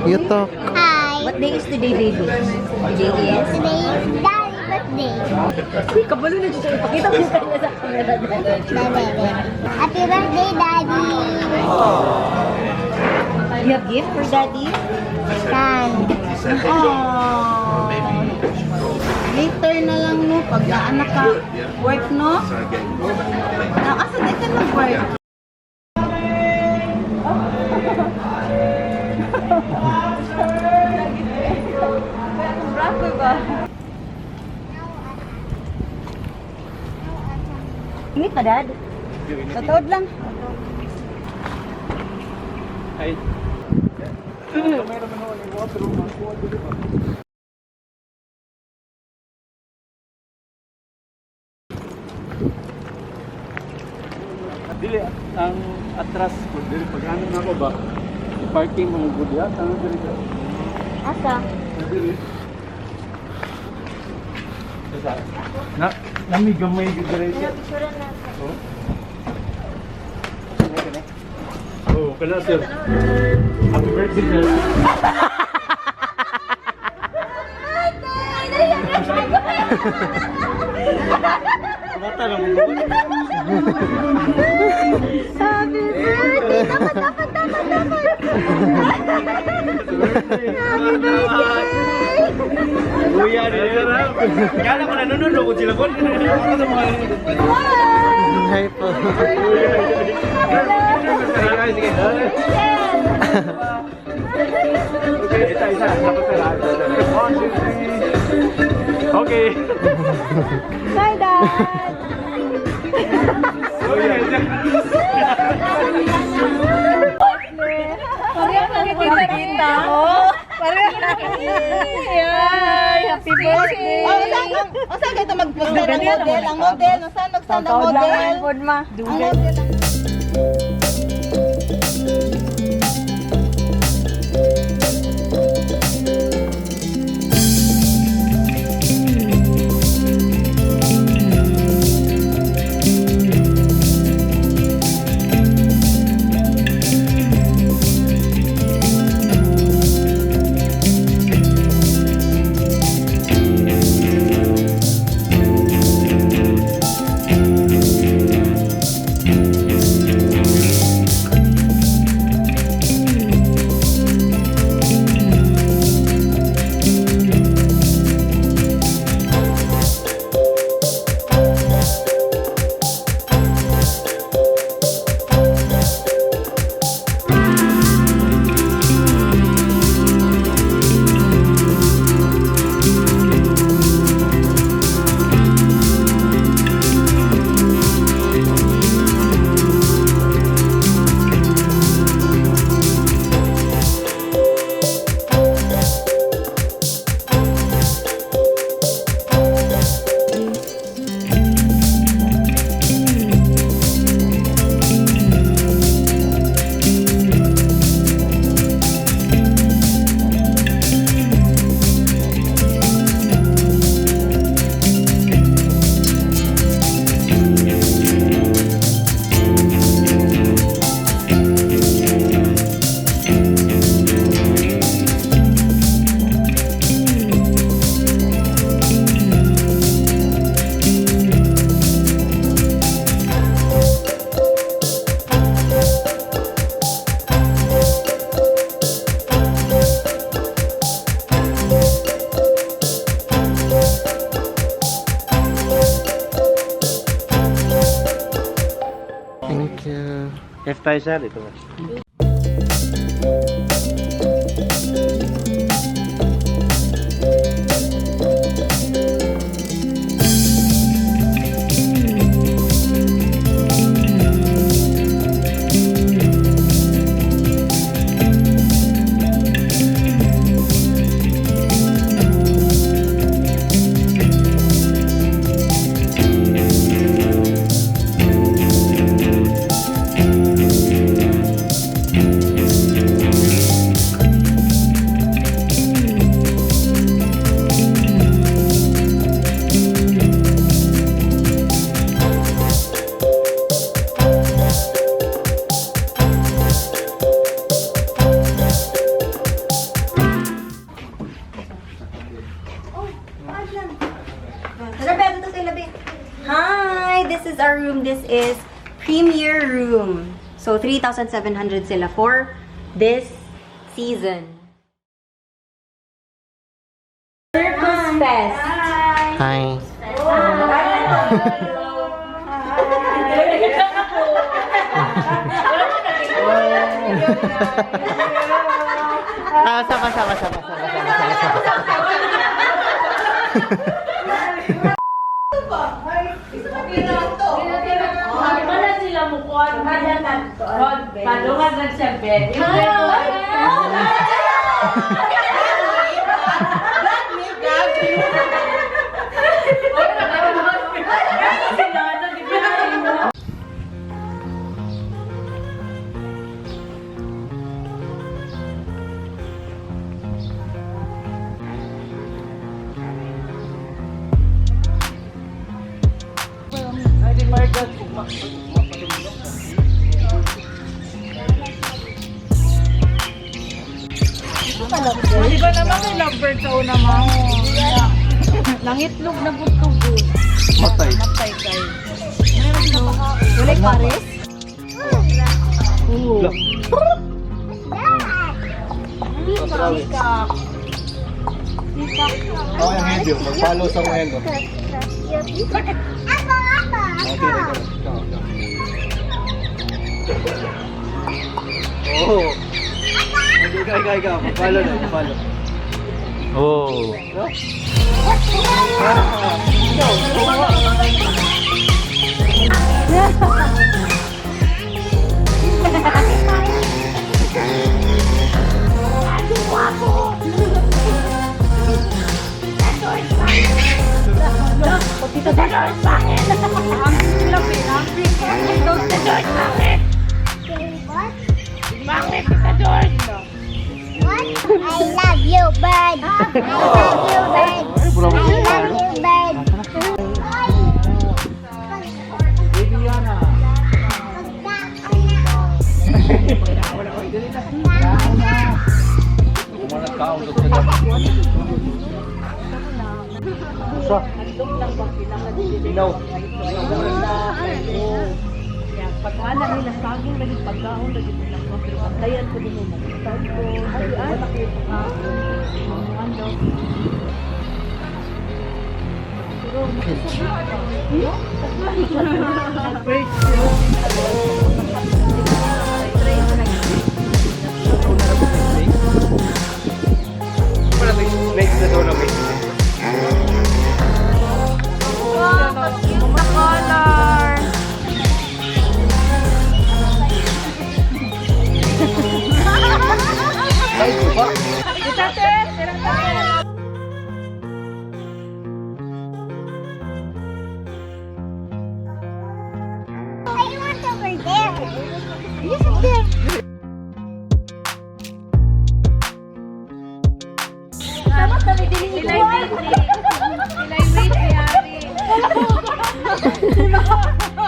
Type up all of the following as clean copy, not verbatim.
You talk. Hi. What day is today, baby? Today is? Today is Daddy birthday. Uy, kabalo na dito. Ipakita mo sa kanya sa camera. Daddy. Happy birthday, Daddy. You have gift for Daddy? Tan. Aww. Later na lang, no, pag naanak ka, work, no? Asa di ka nag-work? Init pa, Dad? Sa tuod lang. Ay. Dili ang atras ko dili pag ano na ko ba? I-parking mo gud ya, ano dili ka? Asa? Dili. Asa? Na nami gamay gud dili siya. Oh. Oh, kala sir. Happy birthday, sir. Bata lang mo. Happy birthday! Dapat, dapat, dapat, dapat! Happy birthday! Kuya, kala ko nanonood ko sila kon. Hi po. Sige, okay, isa, isa. Tapos na lahat. One, two, three. Okay. Bye, Dad! Pareho na kita. Oh, pareho na. Yay! Happy birthday! Oh, saan oh, saan kayo mag-post ang model? Ang model, oh, saan mag-stand ang model? Ang model. Thank you. F tayo, sir. Ito ba? room this is. Premier room. So, 3,700 sila for this season. Circus Fest. Hi. Ah, sama, sama, sama, sama, sama, sama, sama. Wala sila mukuan. Padungan lang siya, Ben. Di ba naman may lovebird sa una mo? Nangitlog na butog. Matay. Matay kayo. Walay pares? Oh, ang Henry. Mag-follow sa mga Henry. Ako, ako, Okay, ako. ikaw, ikaw, ikaw. Oh. Ikaw, ikaw, ikaw. Mag-follow na, mag-follow. Oh. No? Ah, ikaw, ikaw. What? What? I love you, bird. I love you, bird. I love you, bird. Oy! Baby Yana. Pagkaon na. Kumanat ka, usap ka na. Usa. Ilaw. Pag-ana nila saging lagi pagkaon lagi nila ko pero bantayan ko din mo. Ko ay ay ano. Wala tayong snake na daw na may. Wow, cute na color! Ay, ba? I want over there. You sit there.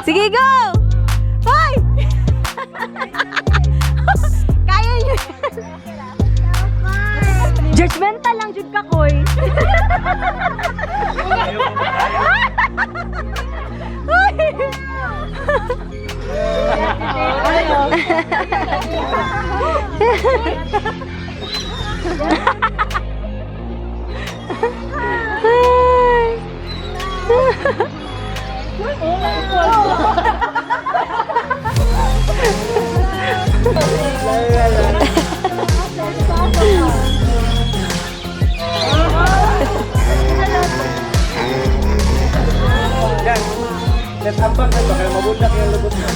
Sige, go! Hoy! Kaya niyo yan. Judgmental lang jud ka, Koy. Yan. Let ambang na ba? Kaya mabulak yung lubot na.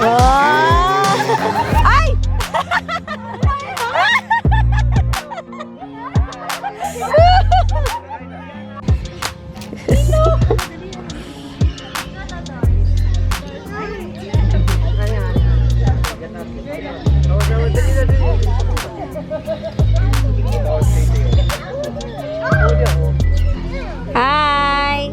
Wow! Ay! Hi!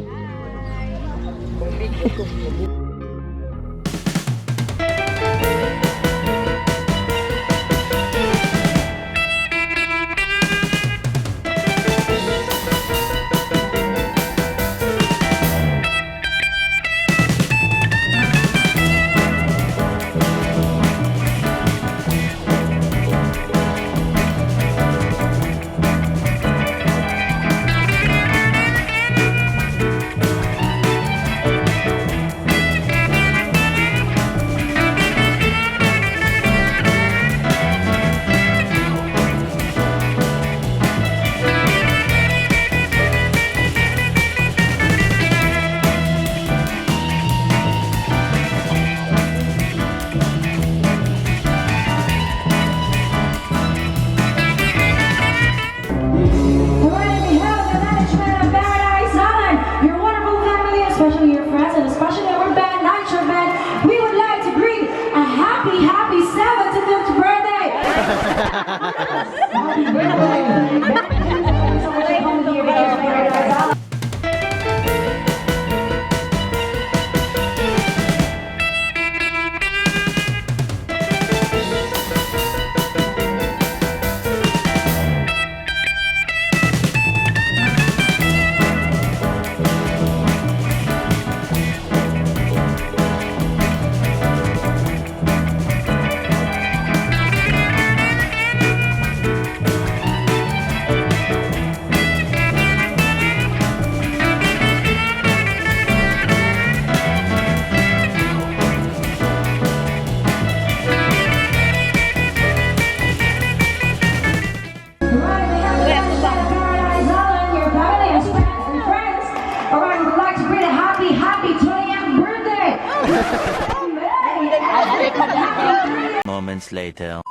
Moments later.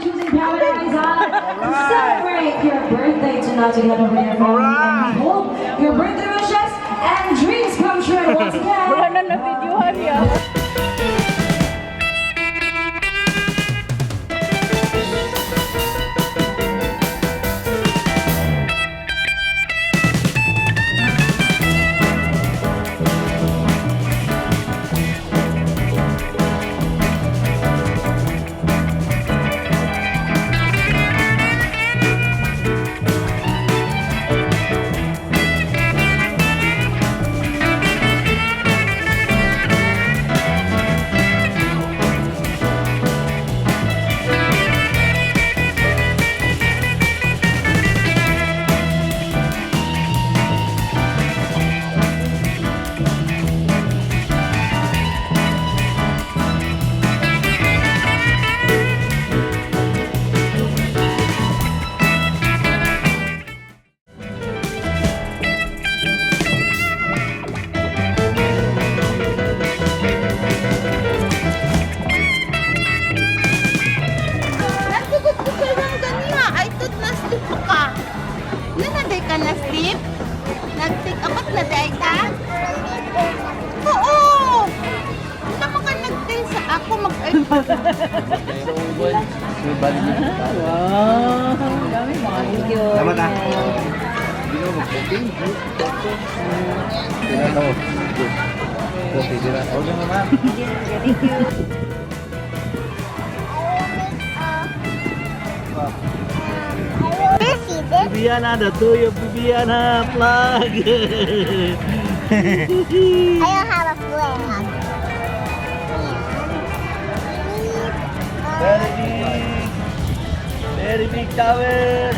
Choosing Paradise Island to celebrate your birthday tonight together with your family. And we hope your birthday wishes and dreams come true once again. Wala na na-videohan niya. Nasugot ko kayo ng ganiha. I thought na-sleep ka. Nanaday ka na-sleep? Nag-take abot na day ka? Oo! Hindi mo ka nag-take sa ako mag Thank you. Salamat ah. Hindi na mag-booking. Tinataw. Okay, dira. Okay naman. Thank you. See this? Bibiana, the tuyo Bibiana flag. I don't have a flag. Very big. Very big tower.